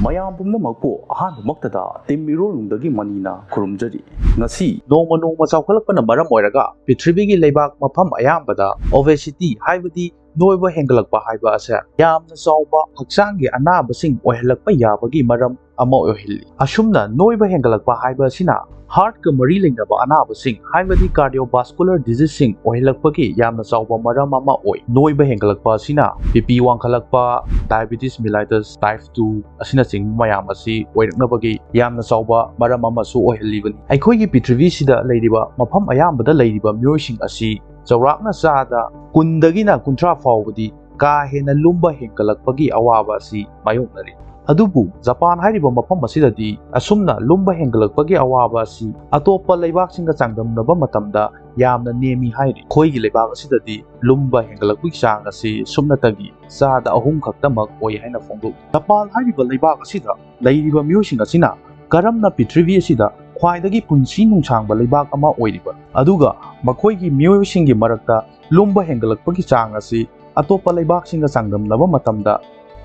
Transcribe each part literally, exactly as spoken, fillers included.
ꯃꯌꯥꯝ ꯄꯨꯝꯅꯃꯛꯄꯨ ꯑꯍꯥꯟꯕꯃꯛꯇꯗ ꯇꯤꯝ ꯏꯔꯣꯜꯅꯨꯡꯗꯒꯤ ꯃꯅꯤꯅ ꯈꯨꯔꯨꯝꯖꯔꯤ꯫ ꯉꯁꯤ ꯅꯣꯡꯃ ꯅꯣꯡꯃ ꯆꯥꯎꯈꯠꯂꯛꯄꯅ ꯃꯔꯝ ꯑꯣꯏꯔꯒ ꯄ꯭ꯔꯤꯊꯤꯕꯤꯒꯤ ꯂꯩꯕꯥꯛ ꯃꯐꯝ ꯑꯌꯥꯝꯕꯗ obesity, ꯍꯥꯏꯕꯗꯤ ꯅꯣꯏꯕ ꯍꯦꯟꯒꯠꯂꯛꯄ ꯍꯥꯏꯕ ꯑꯁꯦ ꯌꯥꯝꯅ ꯆꯥꯎꯕ ꯍꯛꯆꯥꯡꯒꯤ ꯑꯅꯥꯕꯁꯤꯡ ꯑꯣꯏꯍꯜꯂꯛꯄ ꯌꯥꯕꯒꯤ ꯃꯔꯝ ꯑꯃ ꯑꯣꯏꯍꯜꯂꯤ꯫ ꯑꯁꯨꯝꯅ ꯅꯣꯏꯕ ꯍꯦꯟꯒꯠꯂꯛꯄ ꯍꯥꯏꯕ ꯑꯁꯤꯅ heartꯀ ꯃꯔꯤ ꯂꯩꯅꯕ ꯑꯅꯥꯕꯁꯤꯡ, ꯍꯥꯏꯕꯗꯤ cardiovascular diseaseꯁꯤꯡ ꯑꯣꯏꯍꯜꯂꯛꯄꯒꯤ ꯌꯥꯝꯅ ꯆꯥꯎꯕ ꯃꯔꯝ ꯑꯃ ꯑꯣꯏ꯫ ꯅꯣꯏꯕ ꯍꯦꯟꯒꯠꯂꯛꯄ ꯑꯁꯤꯅ BP ꯋꯥꯡꯈꯠꯂꯛꯄ, diabetes mellitus type two ꯑꯁꯤꯅꯆꯤꯡꯕ ꯃꯌꯥꯝ ꯑꯁꯤ ꯑꯣꯏꯔꯛꯅꯕꯒꯤ ꯌꯥꯝꯅ ꯆꯥꯎꯕ ꯃꯔꯝ ꯑꯃꯁꯨ ꯑꯣꯏꯍꯜꯂꯤꯕꯅꯤ꯫ ꯑꯩꯈꯣꯏꯒꯤ ꯄ꯭ꯔꯤꯊꯤꯕꯤꯁꯤꯗ ꯂꯩꯔꯤꯕ ꯃꯐꯝ ꯑꯌꯥꯝꯕꯗ ꯂꯩꯔꯤꯕ ꯃꯤꯑꯣꯏꯁꯤꯡ ꯑꯁꯤ ꯆꯥꯎꯔꯥꯛꯅ ꯆꯥꯗ ꯀꯨꯟꯗꯒꯤꯅ ꯀꯨꯟꯊ꯭ꯔꯥ ꯐꯥꯎꯕꯗꯤ ꯀꯥ ꯍꯦꯟꯅ ꯂꯨꯝꯕ ꯍꯦꯟꯒꯠꯂꯛꯄꯒꯤ ꯑꯋꯥꯕ ꯑꯁꯤ ꯃꯥꯌꯣꯛꯅꯔꯤ꯫ ꯑꯗꯨꯕꯨ ꯖꯄꯥꯟ ꯍꯥꯏꯔꯤꯕ ꯃꯐꯝ ꯑꯁꯤꯗꯗꯤ ꯑꯁꯨꯝꯅ ꯂꯨꯝꯕ ꯍꯦꯟꯒꯠꯂꯛꯄꯒꯤ ꯑꯋꯥꯕ ꯑꯁꯤ ꯑꯇꯣꯞꯄ ꯂꯩꯕꯥꯛꯁꯤꯡꯒ ꯆꯥꯡꯗꯝꯅꯕ ꯃꯇꯝꯗ ꯌꯥꯝꯅ ꯅꯦꯝꯃꯤ ꯍꯥꯏꯔꯤ꯫ ꯑꯩꯈꯣꯏꯒꯤ ꯂꯩꯕꯥꯛ ꯑꯁꯤꯗꯗꯤ ꯂꯨꯝꯕ ꯍꯦꯟꯒꯠꯂꯛꯄꯒꯤ ꯆꯥꯡ ꯑꯁꯤ ꯁꯨꯞꯅꯇꯒꯤ ꯆꯥꯗ ꯑꯍꯨꯝ ꯈꯛꯇꯃꯛ ꯑꯣꯏ ꯍꯥꯏꯅ ꯐꯣꯡꯗꯣꯛꯂꯤ꯫ ꯖꯄꯥꯟ ꯍꯥꯏꯔꯤꯕ ꯂꯩꯕꯥꯛ ꯑꯁꯤꯗ ꯂꯩꯔꯤꯕ ꯃꯤꯑꯣꯏꯁꯤꯡ ꯑꯁꯤꯅ ꯀꯔꯝꯅ ꯄ꯭ꯔꯤꯊꯤꯕꯤ ꯑꯁꯤꯗ ꯈ꯭ꯋꯥꯏꯗꯒꯤ ꯄꯨꯟꯁꯤ ꯅꯨꯡꯁꯥꯡꯕ ꯂꯩꯕꯥꯛ ꯑꯃ ꯑꯣꯏꯔꯤꯕ, ꯑꯗꯨꯒ ꯃꯈꯣꯏꯒꯤ ꯃꯤꯑꯣꯏꯁꯤꯡꯒꯤ ꯃꯔꯛꯇ ꯂꯨꯝꯕ ꯍꯦꯟꯒꯠꯂꯛꯄꯒꯤ ꯆꯥꯡ ꯑꯁꯤ ꯑꯇꯣꯞꯄ ꯂꯩꯕꯥꯛꯁꯤꯡꯒ ꯆꯥꯡꯗꯝꯅꯕ ꯃꯇꯝꯗ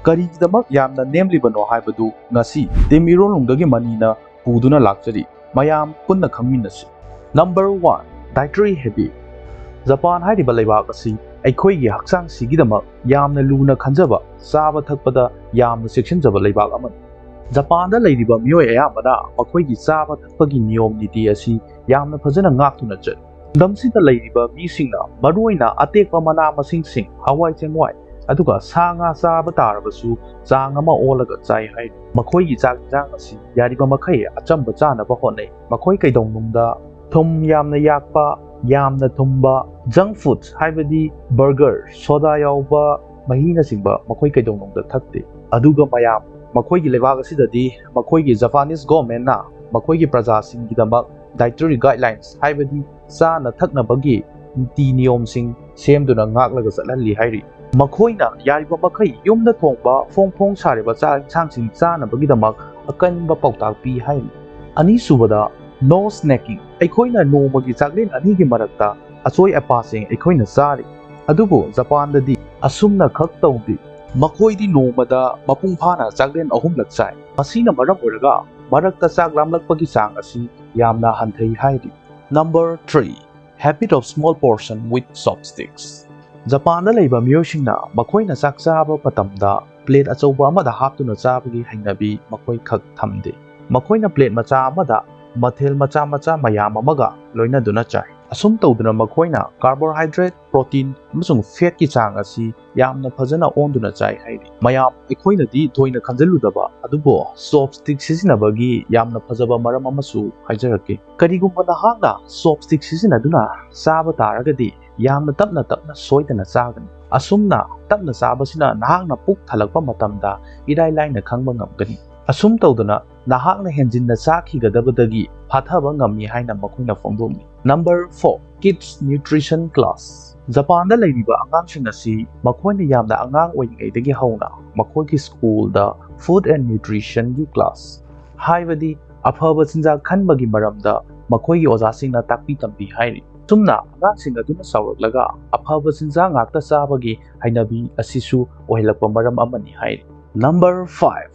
ꯀꯔꯤꯒꯤꯗꯃꯛ ꯌꯥꯝꯅ ꯅꯦꯝꯂꯤꯕꯅꯣ ꯍꯥꯏꯕꯗꯨ ꯉꯁꯤ ꯇꯤꯝ ꯏꯔꯣꯜꯅꯨꯡꯗꯒꯤ ꯃꯅꯤꯅ ꯄꯨꯗꯨꯅ ꯂꯥꯛꯆꯔꯤ꯫ ꯃꯌꯥꯝ ꯄꯨꯟꯅ ꯈꯪꯃꯤꯟꯅꯁꯤ꯫ Number one, dietary habit꯫ Japan ꯍꯥꯏꯔꯤꯕ ꯂꯩꯕꯥꯛ ꯑꯁꯤ ꯑꯩꯈꯣꯏꯒꯤ ꯍꯛꯆꯥꯡꯁꯤꯒꯤꯗꯃꯛ ꯌꯥꯝꯅ ꯂꯨꯅ ꯈꯟꯖꯕ, ꯆꯥꯕ ꯊꯛꯄꯗ ꯌꯥꯝꯅ ꯆꯦꯛꯁꯤꯟꯖꯕ ꯂꯩꯕꯥꯛ ꯑꯃꯅꯤ꯫ ꯖꯄꯥꯟꯗ ꯂꯩꯔꯤꯕ ꯃꯤꯑꯣꯏ ꯑꯌꯥꯝꯕꯅ ꯃꯈꯣꯏꯒꯤ ꯆꯥꯕ ꯊꯛꯄꯒꯤ ꯅꯤꯌꯣꯝ ꯅꯤꯇꯤ ꯑꯁꯤ ꯌꯥꯝꯅ ꯐꯖꯅ ꯉꯥꯛꯇꯨꯅ ꯆꯠꯂꯤ꯫ ꯂꯝꯗꯝꯁꯤꯗ ꯂꯩꯔꯤꯕ ꯃꯤꯁꯤꯡꯅ ꯃꯔꯨꯑꯣꯏꯅ ꯑꯇꯦꯛꯄ ꯃꯅꯥ ꯃꯁꯤꯡꯁꯤꯡ, ꯍꯋꯥꯏ ꯆꯦꯡꯋꯥꯏ, ꯑꯗꯨꯒ ꯁꯥ ꯉꯥ ꯆꯥꯕ ꯇꯥꯔꯕꯁꯨ ꯆꯥꯡ ꯑꯃ ꯑꯣꯜꯂꯒ ꯆꯥꯏ ꯍꯥꯏꯔꯤ꯫ ꯃꯈꯣꯏꯒꯤ ꯆꯥꯛ ꯌꯦꯟꯁꯥꯡ ꯑꯁꯤ ꯌꯥꯔꯤꯕ ꯃꯈꯩ ꯑꯆꯝꯕ ꯆꯥꯅꯕ ꯍꯣꯠꯅꯩ꯫ ꯃꯈꯣꯏ ꯀꯩꯗꯧꯅꯨꯡꯗ ꯊꯨꯝ ꯌꯥꯝꯅ ꯌꯥꯛꯄ, ꯌꯥꯝꯅ ꯊꯨꯝꯕ, junk food, ꯍꯥꯏꯕꯗꯤ burger, soda ꯌꯥꯎꯕ ꯃꯍꯤꯅꯆꯤꯡꯕ ꯃꯈꯣꯏ ꯀꯩꯗꯧꯅꯨꯡꯗ ꯊꯛꯇꯦ꯫ ꯑꯗꯨꯒ ꯃꯌꯥꯝ, ꯃꯈꯣꯏꯒꯤ ꯂꯩꯕꯥꯛ ꯑꯁꯤꯗꯗꯤ ꯃꯈꯣꯏꯒꯤ Japanese governmentꯅ ꯃꯈꯣꯏꯒꯤ ꯄ꯭ꯔꯖꯥꯁꯤꯡꯒꯤꯗꯃꯛ dietary guidelines, ꯍꯥꯏꯕꯗꯤ ꯆꯥꯅ ꯊꯛꯅꯕꯒꯤ ꯅꯤꯇꯤ ꯅꯤꯌꯣꯝꯁꯤꯡ ꯁꯦꯝꯗꯨꯅ ꯉꯥꯛꯂꯒ ꯆꯠꯍꯜꯂꯤ ꯍꯥꯏꯔꯤ꯫ ꯃꯈꯣꯏꯅ ꯌꯥꯔꯤꯕ ꯃꯈꯩ ꯌꯨꯝꯗ ꯊꯣꯡꯕ ꯐꯣꯡ ꯐꯣꯡ ꯁꯥꯔꯤꯕ ꯆꯥꯛ ꯏꯟꯁꯥꯡꯁꯤꯡ ꯆꯥꯅꯕꯒꯤꯗꯃꯛ ꯑꯀꯟꯕ ꯄꯥꯎꯇꯥꯛ ꯄꯤ ꯍꯥꯏꯔꯤ꯫ ꯑꯅꯤꯁꯨꯕꯗ, no snacking꯫ ꯑꯩꯈꯣꯏꯅ ꯅꯣꯡꯃꯒꯤ ꯆꯥꯛꯂꯦꯟ ꯑꯅꯤꯒꯤ ꯃꯔꯛꯇ ꯑꯆꯣꯏ ꯑꯄꯥꯁꯤꯡ ꯑꯩꯈꯣꯏꯅ ꯆꯥꯔꯤ꯫ ꯑꯗꯨꯕꯨ ꯖꯄꯥꯟꯗꯗꯤ ꯑꯁꯨꯝꯅ ꯈꯛ ꯇꯧꯗꯦ꯫ ꯃꯈꯣꯏꯗꯤ ꯅꯣꯡꯃꯗ ꯃꯄꯨꯡ ꯐꯥꯅ ꯆꯥꯛꯂꯦꯟ ꯑꯍꯨꯝꯂꯛ ꯆꯥꯏ꯫ ꯃꯁꯤꯅ ꯃꯔꯝ ꯑꯣꯏꯔꯒ ꯃꯔꯛꯇ ꯆꯥꯛ ꯂꯥꯝꯂꯛꯄꯒꯤ ꯆꯥꯡ ꯑꯁꯤ ꯌꯥꯝꯅ ꯍꯟꯊꯩ ꯍꯥꯏꯔꯤ꯫ Number three, habit of small portion with chopsticks. ꯖꯄꯥꯟꯗ ꯂꯩꯕ ꯃꯤꯑꯣꯏꯁꯤꯡꯅ ꯃꯈꯣꯏꯅ ꯆꯥꯛ ꯆꯥꯕ ꯃꯇꯝꯗ ꯄ꯭ꯂꯦꯠ ꯑꯆꯧꯕ ꯑꯃꯗ ꯍꯥꯞꯇꯨꯅ ꯆꯥꯕꯒꯤ ꯍꯩꯅꯕꯤ ꯃꯈꯣꯏ ꯈꯛ ꯊꯝꯗꯦ꯫ ꯃꯈꯣꯏꯅ ꯄ꯭ꯂꯦꯠ ꯃꯆꯥ ꯑꯃꯗ ꯃꯊꯦꯜ ꯃꯆꯥ ꯃꯆꯥ ꯃꯌꯥꯝ ꯑꯃꯒ ꯂꯣꯏꯅꯗꯨꯅ ꯆꯥꯏ꯫ ꯑꯁꯨꯝ ꯇꯧꯗꯨꯅ ꯃꯈꯣꯏꯅ ꯀꯥꯔꯕꯣꯍꯥꯏꯗ꯭ꯔꯦꯠ, ꯄ꯭ꯔꯣꯇꯤꯟ ꯑꯃꯁꯨꯡ ꯐꯦꯠꯀꯤ ꯆꯥꯡ ꯑꯁꯤ ꯌꯥꯝꯅ ꯐꯖꯅ ꯑꯣꯟꯗꯨꯅ ꯆꯥꯏ ꯍꯥꯏꯔꯤ꯫ ꯃꯌꯥꯝ, ꯑꯩꯈꯣꯏꯅꯗꯤ ꯊꯣꯏꯅ ꯈꯟꯖꯤꯜꯂꯨꯗꯕ ꯑꯗꯨꯕꯨ ꯆꯣꯞꯁ꯭ꯇꯤꯛ ꯁꯤꯖꯤꯟꯅꯕꯒꯤ ꯌꯥꯝꯅ ꯐꯖꯕ ꯃꯔꯝ ꯑꯃꯁꯨ ꯍꯥꯏꯖꯔꯛꯀꯦ꯫ ꯀꯔꯤꯒꯨꯝꯕ ꯅꯍꯥꯛꯅ ꯆꯣꯞꯁ꯭ꯇꯤꯛ ꯁꯤꯖꯤꯟꯅꯗꯨꯅ ꯆꯥꯕ ꯇꯥꯔꯒꯗꯤ ꯌꯥꯝꯅ ꯇꯞꯅ ꯇꯞꯅ ꯁꯣꯏꯗꯅ ꯆꯥꯒꯅꯤ꯫ ꯑꯁꯨꯝꯅ ꯇꯞꯅ ꯆꯥꯕꯁꯤꯅ ꯅꯍꯥꯛꯅ ꯄꯨꯛ ꯊꯜꯂꯛꯄ ꯃꯇꯝꯗ ꯏꯔꯥꯏ ꯂꯥꯏꯅ ꯈꯪꯕ ꯉꯝꯒꯅꯤ꯫ ꯑꯁꯨꯝ ꯇꯧꯗꯅ ꯅꯍꯥꯛꯅ ꯍꯦꯟꯖꯤꯟꯅ ꯆꯥꯈꯤꯒꯗꯕꯗꯒꯤ ꯐꯥꯊꯕ ꯉꯝꯃꯤ ꯍꯥꯏꯅ ꯃꯈꯣꯏꯅ ꯐꯣꯡꯗꯣꯛꯂꯤ꯫ Number four, Kids Nutrition Class. ꯖꯄꯥꯟꯗ ꯂꯩꯔꯤꯕ ꯑꯉꯥꯡꯁꯤꯡ ꯑꯁꯤ ꯃꯈꯣꯏꯅ ꯌꯥꯝꯅ ꯑꯉꯥꯡ ꯑꯣꯏꯔꯤꯉꯩꯗꯒꯤ ꯍꯧꯅ ꯃꯈꯣꯏꯒꯤ ꯁ꯭ꯀꯨꯜꯗ Food and Nutritionꯒꯤ class, ꯍꯥꯏꯕꯗꯤ ꯑꯐꯕ ꯆꯤꯟꯖꯥꯛ ꯈꯟꯕꯒꯤ ꯃꯔꯝꯗ ꯃꯈꯣꯏꯒꯤ ꯑꯣꯖꯥꯁꯤꯡꯅ ꯇꯥꯛꯄꯤ ꯇꯝꯕꯤ ꯍꯥꯏꯔꯤ꯫ ꯑꯁꯨꯝꯅ ꯑꯉꯥꯡꯁꯤꯡ ꯑꯗꯨꯅ ꯆꯥꯎꯔꯛꯂꯒ ꯑꯐꯕ ꯆꯤꯟꯖꯥꯛ ꯉꯥꯛꯇ ꯆꯥꯕꯒꯤ ꯍꯩꯅꯕꯤ ꯑꯁꯤꯁꯨ ꯑꯣꯏꯍꯜꯂꯛꯄ ꯃꯔꯝ ꯑꯃꯅꯤ ꯍꯥꯏꯔꯤ꯫ Number five,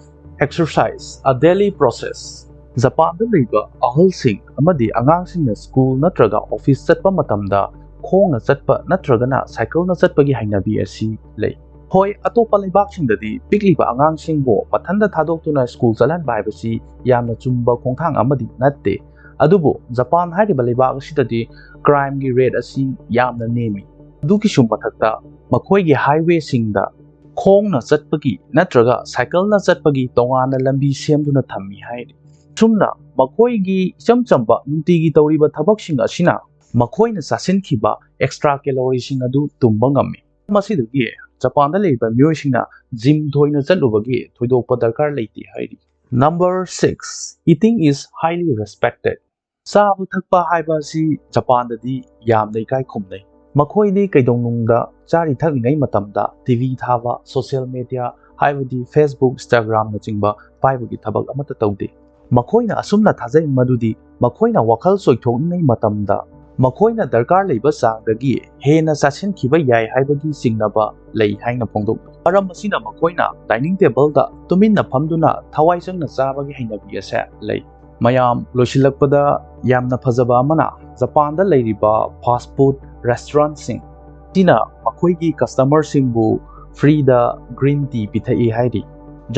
Exercise, a daily process. ꯖꯄꯥꯟꯗ ꯂꯩꯕ ꯑꯍꯜꯁꯤꯡ ꯑꯃꯗꯤ ꯑꯉꯥꯡꯁꯤꯡꯅ ꯁ꯭ꯀꯨꯜ ꯅꯠꯇ꯭ꯔꯒ ꯑꯣꯐꯤꯁ ꯆꯠꯄ ꯃꯇꯝꯗ ꯈꯣꯡꯅ ꯆꯠꯄ ꯅꯠꯇ꯭ꯔꯒꯅ ꯁꯥꯏꯀꯜꯅ ꯆꯠꯄꯒꯤ ꯍꯩꯅꯕꯤ ꯑꯁꯤ ꯂꯩ꯫ ꯍꯣꯏ, ꯑꯇꯣꯞꯄ ꯂꯩꯕꯥꯛꯁꯤꯡꯗꯗꯤ ꯄꯤꯛꯂꯤꯕ ꯑꯉꯥꯡꯁꯤꯡꯕꯨ ꯃꯊꯟꯇ ꯊꯥꯗꯣꯛꯇꯨꯅ ꯁ꯭ꯀꯨꯜ ꯆꯠꯍꯟꯕ ꯍꯥꯏꯕꯁꯤ ꯌꯥꯝꯅ ꯆꯨꯝꯕ ꯈꯣꯡꯊꯥꯡ ꯑꯃꯗꯤ ꯅꯠꯇꯦ꯫ ꯑꯗꯨꯕꯨ ꯖꯄꯥꯟ ꯍꯥꯏꯔꯤꯕ ꯂꯩꯕꯥꯛ ꯑꯁꯤꯗꯗꯤ ꯀ꯭ꯔꯥꯏꯝꯒꯤ ꯔꯦꯠ ꯑꯁꯤ ꯌꯥꯝꯅ ꯅꯦꯝꯃꯤ꯫ ꯑꯗꯨꯒꯤꯁꯨ ꯃꯊꯛꯇ ꯃꯈꯣꯏꯒꯤ ꯍꯥꯏꯋꯦꯁꯤꯡꯗ ꯈꯣꯡꯅ ꯆꯠꯄꯒꯤ ꯅꯠꯇ꯭ꯔꯒ ꯁꯥꯏꯀꯜꯅ ꯆꯠꯄꯒꯤ ꯇꯣꯉꯥꯟꯅ ꯂꯝꯕꯤ ꯁꯦꯝꯗꯨꯅ ꯊꯝꯃꯤ ꯍꯥꯏꯔꯤ꯫ ꯁꯨꯝꯅ ꯃꯈꯣꯏꯒꯤ ꯏꯆꯝ ꯆꯝꯕ ꯅꯨꯡꯇꯤꯒꯤ ꯇꯧꯔꯤꯕ ꯊꯕꯛꯁꯤꯡ ꯑꯁꯤꯅ ꯃꯈꯣꯏꯅ ꯆꯥꯁꯤꯟꯈꯤꯕ ꯑꯦꯛꯁꯇ꯭ꯔꯥ ꯀꯦꯂꯣꯔꯤꯁꯤꯡ ꯑꯗꯨ ꯇꯨꯝꯕ ꯉꯝꯃꯤ꯫ ꯃꯁꯤꯗꯒꯤ ꯖꯄꯥꯟꯗ ꯂꯩꯔꯤꯕ ꯃꯤꯑꯣꯏꯁꯤꯡꯅ ꯖꯤꯝ ꯊꯣꯏꯅ ꯆꯠꯂꯨꯕꯒꯤ ꯊꯣꯏꯗꯣꯛꯄ ꯗꯔꯀꯥꯔ ꯂꯩꯇꯦ ꯍꯥꯏꯔꯤ꯫ Number six, eating is highly respected. ꯆꯥꯕ ꯊꯛꯄ ꯍꯥꯏꯕ ꯑꯁꯤ ꯖꯄꯥꯟꯗꯗꯤ ꯌꯥꯝꯅ ꯏꯀꯥꯏ ꯈꯨꯝꯅꯩ꯫ ꯃꯈꯣꯏꯗꯤ ꯀꯩꯗꯧꯅꯨꯡꯗ ꯆꯥꯔꯤ ꯊꯛꯂꯤꯉꯩ ꯃꯇꯝꯗ ꯇꯤ ꯚꯤ ꯊꯥꯕ, ꯁꯣꯁꯤꯌꯦꯜ ꯃꯦꯗꯤꯌꯥ ꯍꯥꯏꯕꯗꯤ Facebook, Instagram ꯅꯆꯤꯡꯕ ꯄꯥꯏꯕꯒꯤ ꯊꯕꯛ ꯑꯃꯠꯇ ꯇꯧꯗꯦ꯫ ꯃꯈꯣꯏꯅ ꯑꯁꯨꯝꯅ ꯊꯥꯖꯩ ꯃꯗꯨꯗꯤ ꯃꯈꯣꯏꯅ ꯋꯥꯈꯜ ꯆꯣꯏꯊꯣꯛꯂꯤꯉꯩ ꯃꯇꯝꯗ ꯃꯈꯣꯏꯅ ꯗꯔꯀꯥꯔ ꯂꯩꯕ ꯆꯥꯡꯗꯒꯤ ꯍꯦꯟꯅ ꯆꯥꯁꯤꯟꯈꯤꯕ ꯌꯥꯏ ꯍꯥꯏꯕꯒꯤ ꯆꯤꯡꯅꯕ ꯂꯩ ꯍꯥꯏꯅ ꯐꯣꯡꯗꯣꯛꯂꯤ꯫ ꯃꯔꯝ ꯑꯁꯤꯅ ꯃꯈꯣꯏꯅ dining table ꯗ ꯇꯨꯃꯤꯟꯅ ꯐꯝꯗꯨꯅ ꯊꯋꯥꯏ ꯆꯪꯅ ꯆꯥꯕꯒꯤ ꯍꯩꯅꯕꯤ ꯑꯁꯦ ꯂꯩ꯫ ꯃꯌꯥꯝ, ꯂꯣꯏꯁꯤꯜꯂꯛꯄꯗ ꯌꯥꯝꯅ ꯐꯖꯕ ꯑꯃꯅ, ꯖꯄꯥꯟꯗ ꯂꯩꯔꯤꯕ fast food restaurant ꯁꯤꯡ ꯑꯁꯤꯅ ꯃꯈꯣꯏꯒꯤ customer ꯁꯤꯡꯕꯨ free ꯗ green tea ꯄꯤꯊꯛꯏ ꯍꯥꯏꯔꯤ꯫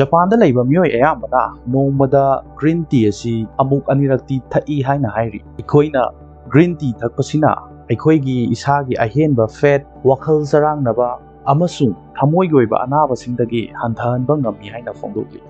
ꯖꯄꯥꯟꯗ ꯂꯩꯕ ꯃꯤꯑꯣꯏ ꯑꯌꯥꯝꯕꯅ ꯅꯣꯡꯃꯗ green tea ꯑꯁꯤ ꯑꯃꯨꯛ ꯑꯅꯤꯔꯛꯇꯤ ꯊꯛꯏ ꯍꯥꯏꯅ ꯍꯥꯏꯔꯤ꯫ ꯑꯩꯈꯣꯏꯅ green tea ꯊꯛꯄꯁꯤꯅ ꯑꯩꯈꯣꯏꯒꯤ ꯏꯁꯥꯒꯤ ꯑꯍꯦꯟꯕ fat, ꯋꯥꯈꯜ ꯆꯔꯥꯡꯅꯕ ꯑꯃꯁꯨꯡ ꯊꯃꯣꯏꯒꯤ ꯑꯣꯏꯕ ꯑꯅꯥꯕꯁꯤꯡꯗꯒꯤ ꯍꯟꯊꯍꯟꯕ ꯉꯝꯃꯤ ꯍꯥꯏꯅ ꯐꯣꯡꯗꯣꯛꯂꯤ꯫